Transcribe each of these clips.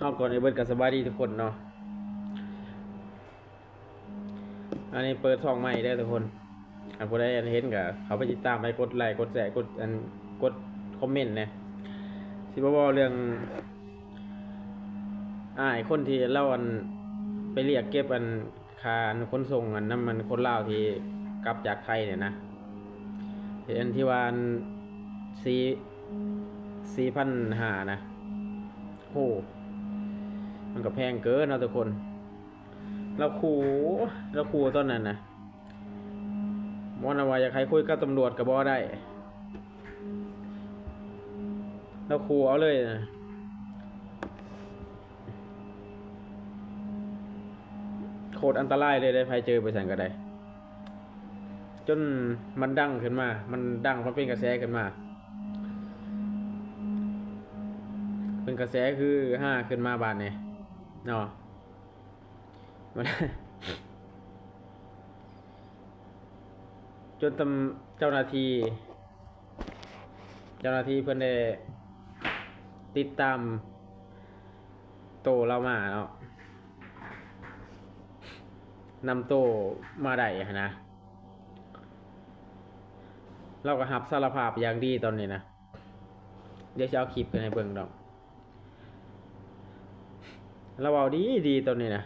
ເນາະ ກ່ອນອື່ນເບິດກໍສະບາຍດີທຸກຄົນເນາະ. ອັນນີ້ເປີດຊ່ອງໃໝ່ເດີທຸກຄົນ. ຖ້າຜູ້ໃດອັນເຫັນກໍເຂົ້າໄປຕິດຕາມ ໄປກົດໄລ ກົດແຊ ກົດອັນ ກົດຄອມເມັນແດ່. ຊິມາເວົ້າເລື່ອງອ້າຍຄົນທີ່ລາວອັນໄປລຽກເກັບອັນຄ່າອັນຂົນສົ່ງອັນນຳອັນຄົນລາວທີ່ກັບຈາກໄທນີ້ນະ. ເຫັນອັນທີ່ວ່າອັນສີ່ ສີ່ພັນຫ້ານະ. ໂອ້ ມັນກໍແພງເກີນເນາະທຸກຄົນ. ລາວຂູ່ ລາວຂູ່ຕອນນັ້ນນະ ບໍ່ນະວ່າຢາກໃຫ້ຄຸຍກັບຕຳຫຼວດກໍບໍ່ໄດ້ ລາວຂູ່ເອົາເລີຍນະ. ໂຄດອັນຕະລາຍເລີຍເດ້ ໃຜເຈີໄປໃສກໍໄດ້. ຈົນມັນດັງຂຶ້ນມາ ມັນດັງ ມັນເປັນກະແສຂຶ້ນມາ ເປັນກະແສຄືຮາຂຶ້ນມາບາດນີ້ເນາະ. ຈົນຕຳ ເຈົ້າໜ້າທີ່ ເຈົ້າໜ້າທີ່ເພິ່ນໄດ້ຕິດຕາມໂຕລາວມາເນາະ ນຳໂຕມາໄດ້ຫັ້ນນະ. ລາວກໍຮັບສາລະພາບຢ່າງດີຕອນນີ້ນະ. ດຽວຊິເອົາຄລິບຂຶ້ນໃຫ້ເບິ່ງດອກ. ລາວເວົ້າດີໆ ຕອນນີ້ນະ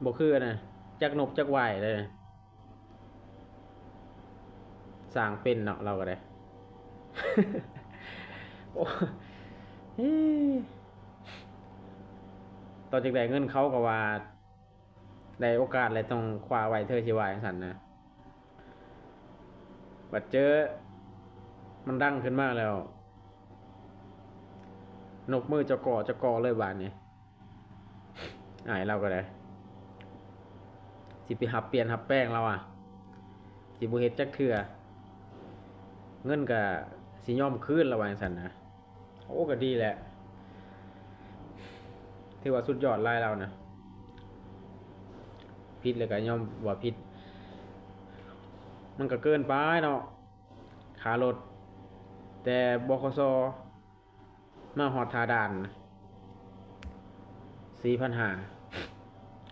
ບໍ່ຄືອັນນັ້ນ ຈັກນົບຈັກຫວາຍເລີຍ. ສ້າງເປັນເນາະ ລາວກໍໄດ້. ໂອ້ ເອີ ຕອນຈັກໄດ້ເງິນເຂົາກໍວ່າ ໄດ້ໂອກາດແລ້ວຕ້ອງຄວ້າໄວ້ເທີ ຊິວ່າຈັ່ງຊັ້ນນະ. ບັດເຈີມັນດັງຂຶ້ນມາແລ້ວ ນົບມືຈະກໍຈະກໍເລີຍບາດນີ້. ອ້າຍລາວກໍໄດ້ ຊິໄປຮັບປ່ຽນຮັບແປງລາວອະ ຊິບໍ່ເຮັດຈັກເທື່ອ ເງິນກໍຊິຍອມຄືນ ລາວວ່າຈັ່ງຊັ້ນນະ. ໂອ້ ກໍດີແຫຼະ ຖືວ່າສຸດຍອດຫຼາຍລາວນະ. ຜິດແລ້ວກໍຍອມວ່າຜິດ ມັນກໍເກີນໄປເນາະ ຄ່າລົດ ແຕ່ ບຂສ ມາຮອດທ່າດ່ານສີ່ພັນຫ້າ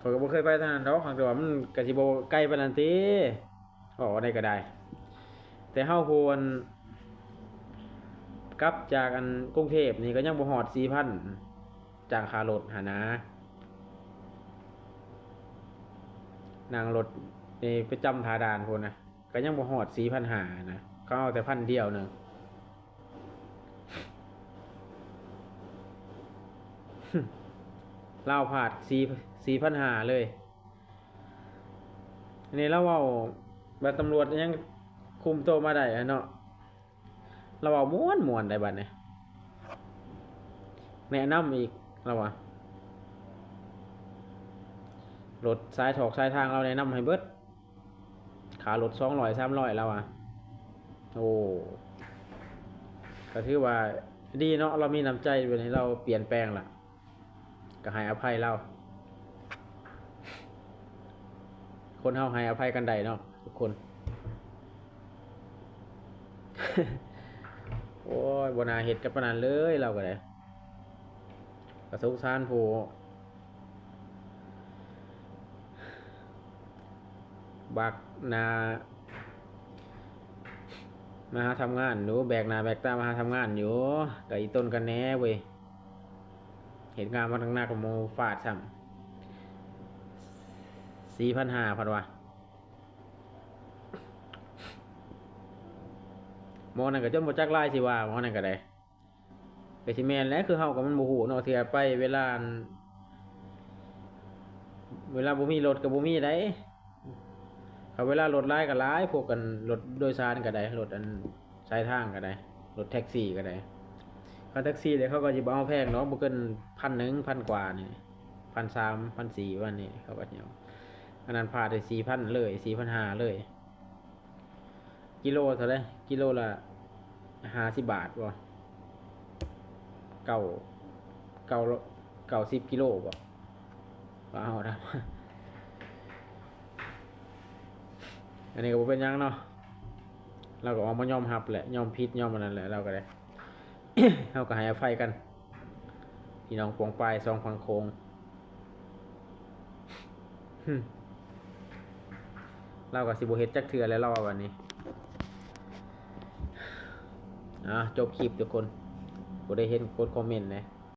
ຂ້ອຍກໍບໍ່ເຄີຍໄປທາງນັ້ນດອກ ຫາກແຕ່ວ່າມັນກໍຊິບໍ່ໄກປານນັ້ນຕິ ເວົ້າແນວໃດກໍໄດ້. ແຕ່ເຮົາຜູ້ອັນກັບຈາກອັນກຸງເທບນີ້ກໍຍັງບໍ່ຮອດສີ່ພັນ ຈ້າງຄ່າລົດຫັ້ນນະ ນັ່ງລົດນີ້ໄປຈຳທ່າດ່ານພຸ້ນນະ ກໍຍັງບໍ່ຮອດສີ່ພັນຫ້ານະ ເຂົາເອົາແຕ່ພັນດຽວໜຶ່ງ. ລາວພາດສີ່ ສີ່ພັນຫ້າເລີຍ. ອັນນີ້ລາວເວົ້າແບບຕຳຫຼວດຍັງຄຸມໂຕມາໄດ້ຫັ້ນເນາະ ລາວເວົ້າມ່ວນໆ ໄດ໋ບັດນີ້ ແນະນຳອີກ ລາວວ່າ ລົດສາຍຖອກສາຍທາງ ລາວແນະນຳໃຫ້ເບິດ. ຄ່າລົດສອງຮ້ອຍ ສາມຮ້ອຍ ລາວວ່າ. ໂອ້ ກໍຖືວ່າດີເນາະ ລາວມີນ້ຳໃຈ ບັດນີ້ລາວປ່ຽນແປງລະ ກໍໃຫ້ອະໄພລາວ. ຄົນເຮົາໃຫ້ອະໄພກັນໄດ້ເນາະທຸກຄົນ. ໂອ້ຍ ບໍ່ໜ້າເຮັດກັນປານນັ້ນເລີຍ ລາວກໍໄດ້. ກໍສົງສານຜູ້ ບັກໜ້າມາຫາທຳງານຢູ່ ແບກໜ້າແບກຕາມາຫາທຳງານຢູ່ ກໍອີຕົນກັນແດ່ເວີຍ. ເຮັດງານມາໜັກໆ ໝູ່ຟາດຊ້ຳ ສີ່ພັນຫ້າ ພັນວ່າ. ໝໍນັ້ນກໍຈົນບໍ່ຈັກລາຍຊິວ່າ ໝໍນັ້ນກໍໄດ້. ກໍຊິແມ່ນແຫຼະ ຄືເຮົາກໍມັນບໍ່ຮູ້ເນາະ ເທື່ອໄປເວລາ ເວລາບໍ່ມີລົດກໍບໍ່ມີໃດ໋. ເວລາລົດຫຼາຍກໍຫຼາຍ ພວກກັນລົດໂດຍສານກໍໄດ້ ລົດອັນສາຍທາງກໍໄດ້ ລົດແທັກຊີກໍໄດ້. ຄັນແທັກຊີເດ ເຂົາກໍຊິບໍ່ເອົາແພງດອກ ບໍ່ເກີນພັນໜຶ່ງ ພັນກວ່ານີ້ ພັນສາມ ພັນສີ່ ປະມານນີ້ ເຂົາກໍຊິເອົາ. ອັນນັ້ນພາໄດ້ສີ່ພັນເລີຍ ສີ່ພັນຫ້າເລີຍ. ກິໂລເທົ່າໃດ? ກິໂລລະຫ້າສິບບາດບໍ່? ເກົ້າ ເກົ້າ ເກົ້າສິບກິໂລບໍ່? ວ່າເຮົານະ ອັນນີ້ກໍບໍ່ເປັນຫຍັງເນາະ ລາວກໍອອກມາຍອມຮັບແຫຼະ ຍອມຜິດຍອມອັນນັ້ນແຫຼະ ລາວກໍໄດ້ ເຮົາກໍໃຫ້ອະໄພກັນ. ພີ່ນ້ອງປ້ອງປາຍສອງຝັ່ງໂຂງ. ຮຶ ລາວກໍຊິບໍ່ເຮັດຈັກເທື່ອແລ້ວ ລາວວ່າບັດນີ້. ອ່າ ຈົບຄລິບທຸກຄົນ. ຜູ້ໃດເຫັນກົດຄອມເມັນແດ່.